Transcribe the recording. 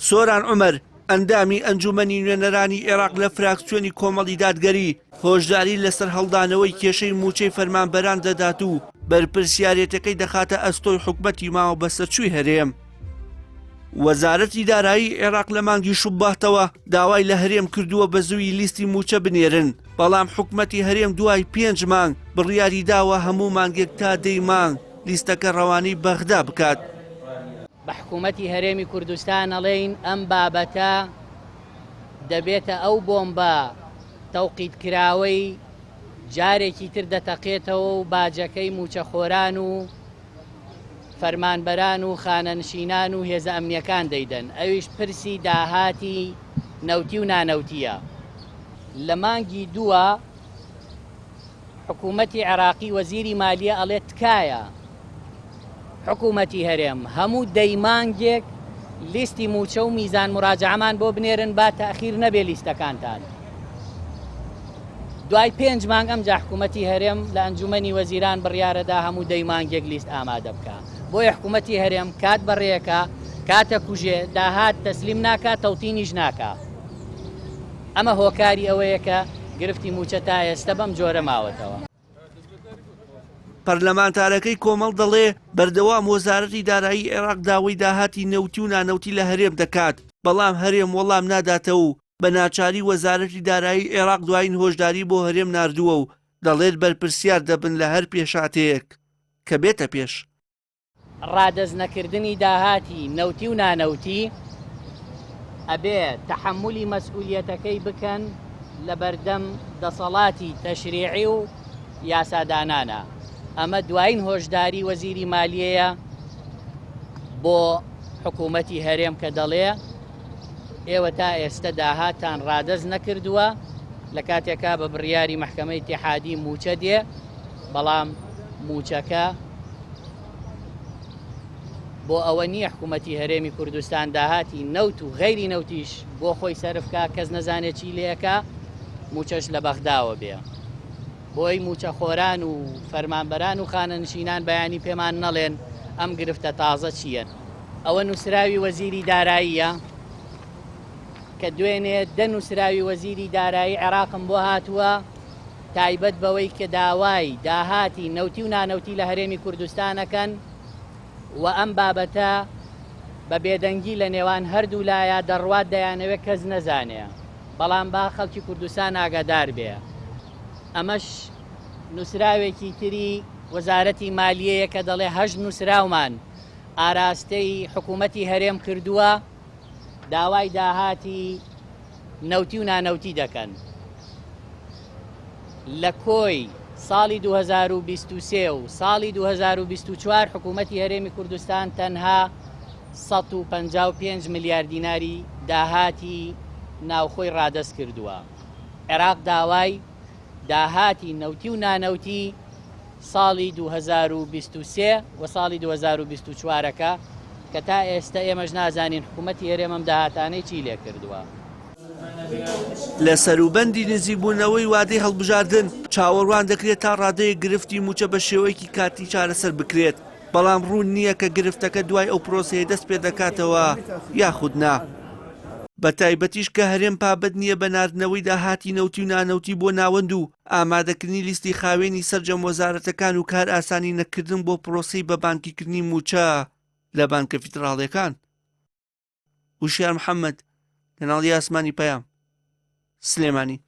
سۆران عومەر، ئەندامی ئەنجوومەنی نوێنەرانی عێراق لە فراکسیۆنی کۆمەڵی دادگەری، هۆشداری لە سەرهەڵدانەوەی کێشەی مووچەی فەرمانبەران دەدات و بەرپرسیارێتەکەی دەخاتە ئەستۆی حکومەتی ماوەبەسەرچووی هەرێم. وەزارەتی دارایی عێراق لە مانگی شوباتەوە داوای لە هەرێم کردووە بە زووی لیستی مووچە بنێرن، بەڵام حکومەتی هەرێم دوای پێنج مانگ بڕیاری داوە هەموو مانگێک تا دەی مانگ لیستەکە ڕەوانەی بەغدا بکات. بە حکوومەتی هەرێمی کوردستان ئەڵێین ئەم بابەتە دەبێتە ئەو بۆمبە تەوقیتکراوەی جارێکی تر دەتەقێتەوە و باجەکەی مووچەخۆران و فەرمانبەران و خانەنشینان و هێزە ئەمنییەکان دەیدەن، ئەویش پرسی داهاتی نەوتی و نانەوتییە. لە مانگی دووە حکوومەتی عێراقی وەزیری مالیە ئەڵێ تکایە حکوومەتی هەرێم هەموو دەی مانگێک لیستی مووچە و میزان مراجعەمان بۆ بنێرن با تەخیر نەبێ لیستەکانتان. دوای پێنج مانگ ئەمجا حکوومەتی هەرێم لە ئەنجومەنی وەزیران بڕیارەدا هەموو دەی مانگێک لیست ئامادە بکا. بۆیە حکوومەتی هەرێم کات بەڕێکە، کاتە کوژێ، داهات تەسلیم ناکا، تەوتینیش ناکا. ئەمە هۆکاری ئەوەیە کە گرفتی مووچە تا ئێستە بەم جۆرە ماوەتەوە. پەرلەمانتارەکەی کۆمەڵ دەڵێ، بەردەوام وەزارەتی دارایی عێراق داوای داهاتی نەوتی و نانەوتی لە هەرێم دەکات، بەڵام هەرێم وەڵام ناداتەوە و بە ناچاری وەزارەتی دارایی عێراق دوایین هۆشداری بۆ هەرێم ناردووە و دەڵێت بەرپرسیار دەبن لە هەر پێشهاتەیەک کە بێتە پێش. ڕادەست نەکردنی داهاتی نەوتی و نانەوتی، ئەبێ تەحەمولی مەسئولیەتەکەی بکەن لە بەردەم دەسەڵاتی تەشریعی و یاسادانانا. ئەمە دواین هۆشداری وەزیری مالیەیە بۆ حکوومەتی هەرێم کە دەڵێ ئێوە تا ئێستە داهاتتان ڕادەست نەکردووە، لە کاتێکا بە بڕیاری مەحکەمەی ئیتیحادی مووچە دێ، بەڵام مووچەکە بۆ ئەوە نییە حکوومەتی هەرێمی کوردستان داهاتی نەوت و غەیری نەوتیش بۆ خۆی سەرف کا، کەس نەزانێ چی لێ ئەکا، مووچەش لە بەغداوە بێ. بۆی مووچەخۆران و فەرمانبەران و خانەنشینان بەیانی پێمان نەڵێن ئەم گرفتە تازە چییە. ئەوە نووسراوی وەزیری داراییە کە دوێنێ دە نووسراوی وەزیری دارایی عێراقم بۆ هاتووە تایبەت بەوەی کە داوای داهاتی نەوتی و نانەوتی لە هەرێمی کوردستان ئەکەن و ئەم بابەتە بە بێدەنگی لە نێوان هەردوو لایا دەڕوات دەیانەوێت کەس نەزانێ بەڵام با خەڵکی کوردستان ئاگادار بێ ئەمەش نووسراوێکی تری وەزارەتی مالیەیە کە دەڵێ هەشت نووسراومان ئاراستەی حکوومەتی هەرێم کردووە داوای داهاتی نەوتی و نانەوتی دەکەن لە کۆی ساڵی 2023 و ساڵی 2024 حکوومەتی هەرێمی کوردستان تەنها 155 ملیار دیناری داهاتی ناوخۆی ڕادەست کردووە. عێراق داوای داهاتی نەوتی و نانەوتی ساڵی 2023 و ساڵی 2024 ەکە کە تا ئێستە ئێمەش نازانین حکوومەتی هەرێم ئەم داهاتانەی چی لێ کردووە. لە سەروبەندی نزیکبوونەوەی وادەی هەڵبژاردن، چاوەڕوان دەکرێت تا ڕادەیەک گرفتی مووچە بە شێوەیەکی کاتی چارەسەر بکرێت، بەڵام ڕوون نییە کە گرفتەکە دوای ئەو پرۆسەیە دەست پێدەکاتەوە یاخود نا. بەتایبەتیش کە هەرێم پابەند نییە بە ناردنەوەی داهاتی نەوتی و نانەوتی بۆ ناوەند و ئامادەکردنی لیستی خاوێنی سەرجەم وەزارەتەکان و کارئاسانی نەکردن بۆ پرۆسەی بە بانکیکردنی مووچە لە بانکە فیدراڵیەکان. وشیار محەمەد، کەناڵی ئاسمانی پەیام، سلێمانی.